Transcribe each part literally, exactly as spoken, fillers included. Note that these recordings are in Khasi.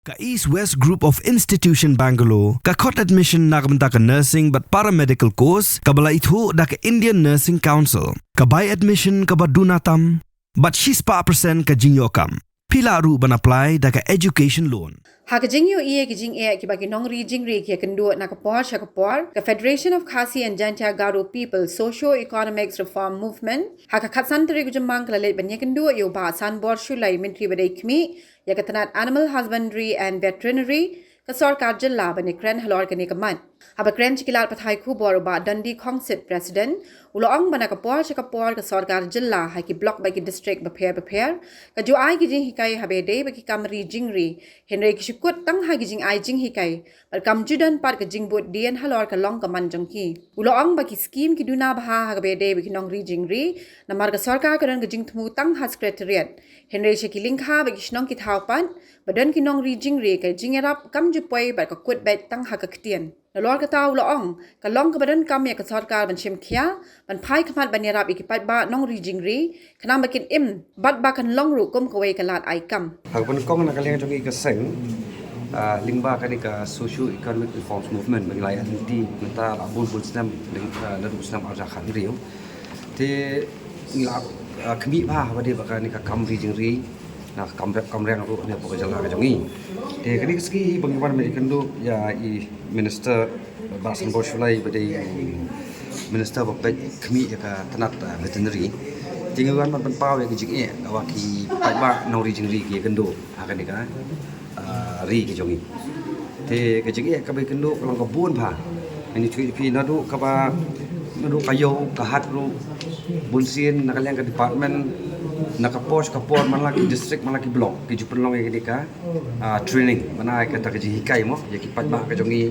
Ka East West Group of Institution Bangalore ka khot admission na ka bynta ka nursing bad paramedical course kaba la ithuh da ka Indian Nursing Council. Ka bai admission kaba duna tam bad shispah percent ka jingïoh kam. Phi lah ruh ban apply da ka education loan. Ha ka jingïohi ïa ki jingeh kiba ki nongri jingri ki ïa kynduh na ka por sha ka por, ka Federation of Khasi and Jaintia Garo People Socio-Economics Reform Movement ha ka khatsan tarik u Jymmang ka la leit ban ïa kynduh ïa u Bah Sanbor Shullai, Myntri ba dei khmih ïa ka tnat Animal Husbandry and Veterinary ka sorkar jylla ban ïa kren halor kane ka mat. Haba kren sha ki lad pathai khubor u Bah Dundee Khongsit, President, u la ong ba na ka por sha ka por ka sorkar jylla ha ki block bad ki district bapher bapher ka ju ai ki jinghikai haba ïadei bad ki kam ri jingri, hynrei ki shu kut tang ha ki jingai jinghikai bad kam ju don pat ka jingbud dien halor ka long ka man jong ki. U la ong ba ki skim ki duna bha ha kaba ïadei bad ki nongri jingri, namar ka sorkar ka don ka jingthmu tang ha Secretariat, hynrei sha ki lyngkha bad ki shnong ki thaw pat ba don ki nongri jingri, ka jingïarap kam ju poi bad ka kut beit tang ha ka ktien. Nalor kata u la ong, ka long kaba donkam ïa ka sorkar ban shim khia ban phai khmat ban ïarap ïa ki paidbah nongri jingri, khnang ba kin im bad ba kan long ruh kum kawei ka lad ai kam. Ha kaba nyngkong na ka liang jong ngi ka seng, ah, lyngba kane ka Socio Economic Reforms Movement ba ngi la ïaid lynti mynta la bun bun snem, lyng, ah, naduh u snem arhajar khathynriew. Te ngi la, ah, khmih bha haba ïadei bad kane ka kam ri jingri, na ka kam rep kam riang ruh hapoh ka jylla ka jong ngi. Te kane ka sngi ba ngi wan ban ïakynduh ïa i Minister Bah Sanbor Shullai ba dei i Minister ba peit khmih ïa ka tnat, ah, veterinary. Te ngi wan ban pynpaw ïa ka jingeh kaba ki paidbah nongri jingri ki ïakynduh ha kane ka, ah, ri ka jong ngi. Te ka jingeh kaba ïakynduh ka long ka bun bha. Ngi ïathuh ïa phi naduh kaba, naduh ka ïew ka hat ruh, bunsien na ka liang ka department, na ka por sha ka por, man la ki district man la ki block ki ju pynlong ïa kane ka, ah, training, ban ai kata ka jinghikai mo ïa ki paidbah ka jong ngi,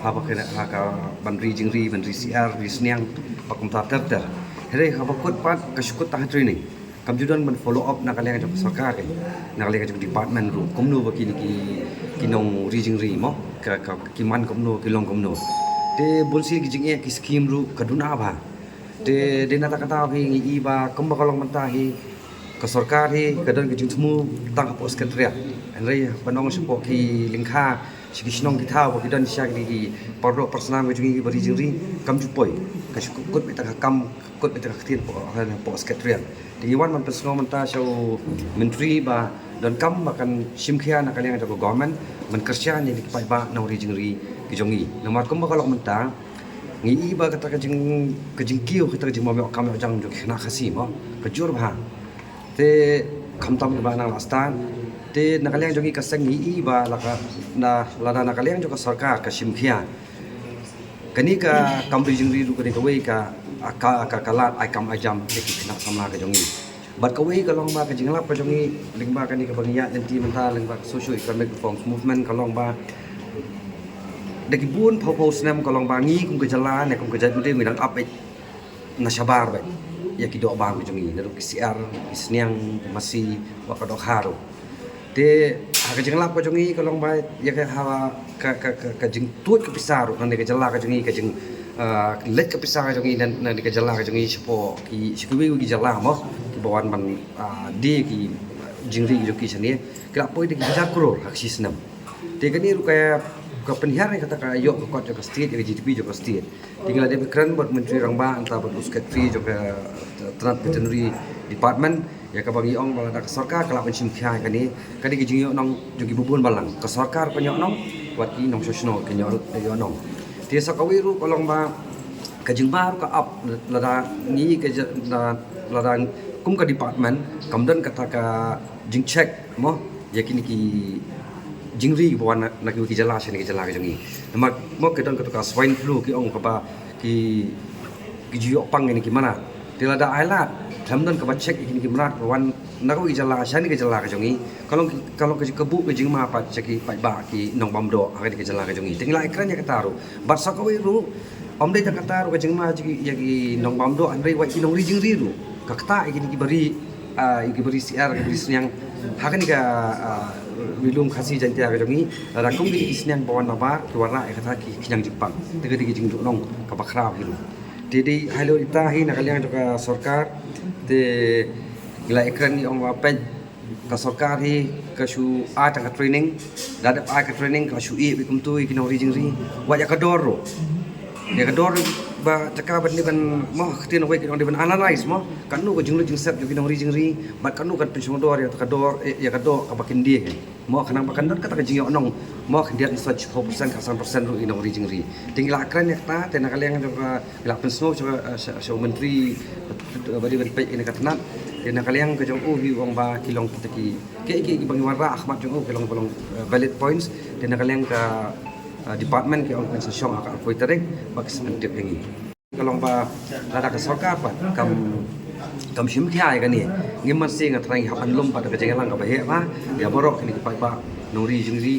haba ka, ha ka ban ri jingri, ban ri syiar, ri sniang, bad kumta ter ter. Hynrei haba kut pat ka shu kut tang ha training. Kam ju don ban follow up na ka liang jong ka sorkar, eh, na ka liang jong department ruh. Kumno ba kine ki, ki nongri jingri mo, ka, ka, ki man kumno, ki long kumno. Te bunsien ki jingeh ki skim ruh ka duna bha. Te dei na kata ka daw hi ngi i ba kumba ka long mynta hi ka sorkar hi ka don ka jingthmu tang hapoh Secretariat. Hynrei ban ong shapoh ki lyngkha, sha ki shnong ki thaw ba ki don sha ki, ki paralok parasnam ka jong ngi kiba ri jingri, kam ju poi. Ka shu kut beit tang ha ka kam, kut beit tang ha ka ktien hapoh, hapoh Secretariat. Te ngi wan ban pynsngew mynta sha u Myntri ba donkam ba kan shim khia na ka liang jong ka government ban kyrshan ïa ki paidbah nongri jingri ki jong ngi. Namar kumba ka long mynta ngi i ba kata ka jing, ka jingkiew, kata ka jingbym ïoh kam ïoh jam jong ki khynnah Khasi mo ka jur bha. Te khamtam kiba nang la stad. Te na ka liang jong ngi ka seng ngi i ba la ka, na, lada na ka liang jong ka sorkar ka shim khia, kane ka kam ri jingri ruh ka dei kawei ka, ka, ka, ka lad ai kam ai jam ïa ki khynnah samla ka jong ngi. Bad kawei ka long ba ka jinglap ka jong ngi lyngba kane kaba ngi ïaid lynti mynta lyngba ka Socio Economic Reforms Movement ka long ba da ki bun phew phew snem ka long ba ngi kum ka jylla ne kum ka jaitbynriew ngi dang ap beit na shabar beit ïa ki doh bam ka jong ngi, naduh ki syiar, ki sniang, ki masi, bad ka dohkha ruh. Te ha ka jinglap ka jong ngi ka long ba ïa ka, ha ka, ka, ka, ka jingtuid ka pisa ruh na ka jylla ka jong ngi, ka jing, ah, leit ka pisa ka jong ngi na, na ka jylla ka jong ngi shapoh ki, sha kiwei ki jylla mo kiba wan ban, ah, die ki jingri ki jong ki shane, ki la poi da ki hajar klur ha ka shi snem. Te kane ruh ka, ka pynhiar ïa kata ka ïoh ka kot jong ka state, ïa ka G D P jong ka state. Te ngi la dep kren bad Myntri Rangbah, nangta bad u Secretary jong ka tnat Veterinary Department, ïa kaba ngi ong ba lada ka sorkar ka lah ban shim khia ïa kane, ka dei ka jingïohnong jong kiba bun balang. Ka sorkar kan ïohnong, wat ki nongshong shnong kan ïoh, ïohnong. Te sa kawei ruh ka long ba ka jingma ruh ka ap, lada ngi ka ja-, la-, lada kum ka department kam don kata ka jingcheck mo ïa kine ki jingri ba wan na, na kiwei ki jylla sha kane ka jylla ka jong ngi. Namar mo ka don kata ka swine flu ki ong kaba ki, ki ju ïoh pang ïa kine ki mrad. Te lada ai lad khlem don kaba check ïa kine ki mrad ba wan na kiwei ki jylla sha kane ka jylla ka jong ngi, ka long ki, ka long ka jingkabu ka jingma pat sha ki paidbah ki nongbam doh ha kane ka jylla ka jong ngi. Te ngi la ïakren ïa kata ruh. Bad sa kawei ruh, ym dei tang kata ruh ka jingma jong ki, ïa ki nongbam doh, hynrei wat ki nongri jingri ruh. Ka ktah ïa kine kiba ri, ah, ïa kiba ri syiar, kiba ri sniang ha kane ka, ah, Ri Lum Khasi Jaiñtia ka jong ngi, lada kum kine ki sniang ba wan nabar ki wanrah ïa kata ki khñiang jingpang. Te ka dei ka jingduhnong kaba khraw hi ruh. Te dei hi ruh ita hi na ka liang jong ka sorkar. Te ngi la ïakren ngi ong ba peit Ka sorkar hi ka shu ai tang ka training, da dep ai ka training ka shu ïeh beit kumtu ïa ki nongri jingri. Wat ïa ka dor ruh. Ïa ka dor ba jaka ban dei ban mo, ka ktien wei ki nongri ban analyze mo. Katno ka jinglut jingsep jong ki nongri jingri, bad katno kan pynshong dor ïa ka dor, eh, ïa ka dor kaba kin die. Mo, khnang ba kan don kata ka jingïohnong. Mo, khyndiat ngi soi shiphew percent, khatsan percent ruh ïa ki nongri jingri. Te ngi la kren ïa kata, te na ka liang jong ka, ngi la pynsngew sha, sha, sha u myntri, eh, ba dei ban peit ïa kane ka tnat. Te na ka liang ka jong u hi u ong ba ki long kita ki, ki, ki, kiba ngi wanrah ha khmat jong u ki long, ba long, eh, valid points. Te na ka liang ka, eh, department ki ong kin sa shong ha ka arphew tarik, ba ki sa pyntip ïa ngi. Ka long ba lada ka sorkar pat kam, kam shim khia ïa kane, ngim mynsiem, nga tharai ngi hap ban lum pat da ka jingïalang kaba heh bha ïa baroh kine ki paidbah nongri jingri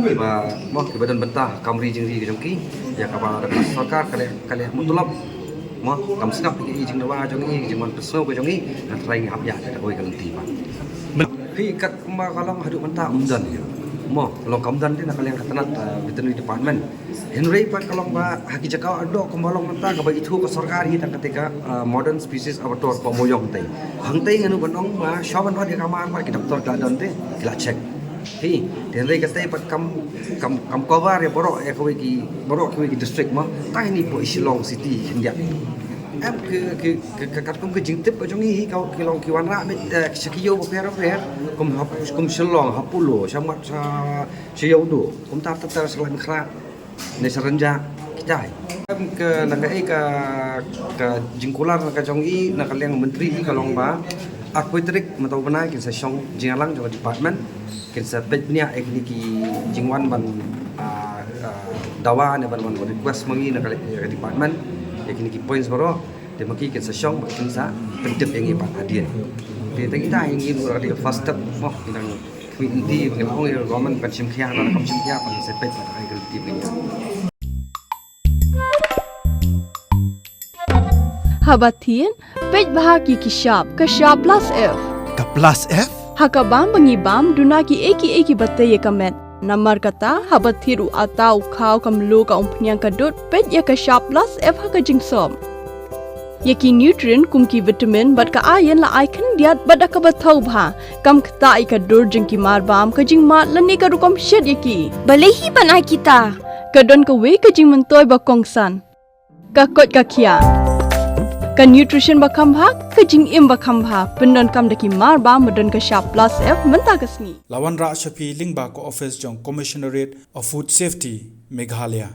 kiba, mo, kiba don bynta ha ka kam ri jingri ka jong ki. Ïa kaba lada ka sorkar ka leh, ka leh mutlop, mo, kam sngap ïa ki jingdawa jong ngi, ki jingwan pynsngew ka jong ngi, nga tharai ngi hap ïaid da kawei ka lynti pat. Phi, kat kumba ka long haduh mynta ym don ïa, mo, long kam don te na ka liang ka tnat, eh, veterinary department. Hynrei pat ka long ba ha ki jaka baroh kumba long mynta kaba ithuh ka sorkar hi tang katei ka, ah, modern species abattoir Pamonyong te. Hangtei ngan ong ba shuwa ban wan ïa ka mar ba ki doktor ki la don te, ki la check. Hi, te hynrei katei pat kam, kam, kam cover ïa baroh ïa kawei ki, baroh kawei ki district mo. Tang hynrei hapoh Shillong city khyndiat. Em ki, ki, ki, ki katkum ki jingtip ka jong ngi hi, ki long ki wanrah beit, eh, sha ki ïew bapher bapher, kum hap, kum Shillong, Hapoh Lo, shamat sha, sha Ïewduh, kumta ter ter sha Laitumkhrah ne sha Rynjah, kita hi. Em, ka, na kaei ka, ka jingkular na ka jong i, na ka liang myntri i ka long ba arphew tarik mynta u bnai kin sa shong jingïalang jong ka department, kin sa peit bniah ïa kine ki jingwan ban, ah, ah, dawa ne ban, ban request ma ngi na ka, ïa ka department ïa kine ki points baroh. Te ma ki kin sa shong ba kin sa pyntip ïa ngi pat hadien. Te tang kita hi ngi ruh ka dei ka first step mo, ki nang Kmie nti, ngi la ong ïa ka government ban shim khia, ban kam shim khia, ban sa peit ban ai ka lynti bniah. Haba thied, peit bha ki ki shap, ka shap plus F. Ka plus F? Ha ka bam ba ngi bam, duna kiei kiei kiba tei ïa ka met. Namar kata, haba thied u atta, u khaw, ka mluh, ka umphniang, ka dud, peit ïa ka shap plus F ha ka jingsop. Ïa ki nutrient kum ki vitamin bad ka iron la ai khyndiat bad da kaba thaw bha. Kam ktah ïa ka dur jong ki mar bam, ka jingmad lane ka rukom shet ïa ki. Balei hi ban ai kita? Ka don kawei ka jingmyntoi ba kongsan. Ka koit ka khiah. Ka nutrition ba kham bha, ka jingim ba kham bha. Pyndonkam da ki mar bam ba don ka shap plus F mynta ka sngi. La wanrah sha phi lyngba ka office jong Commissionerate of Food Safety, Meghalaya.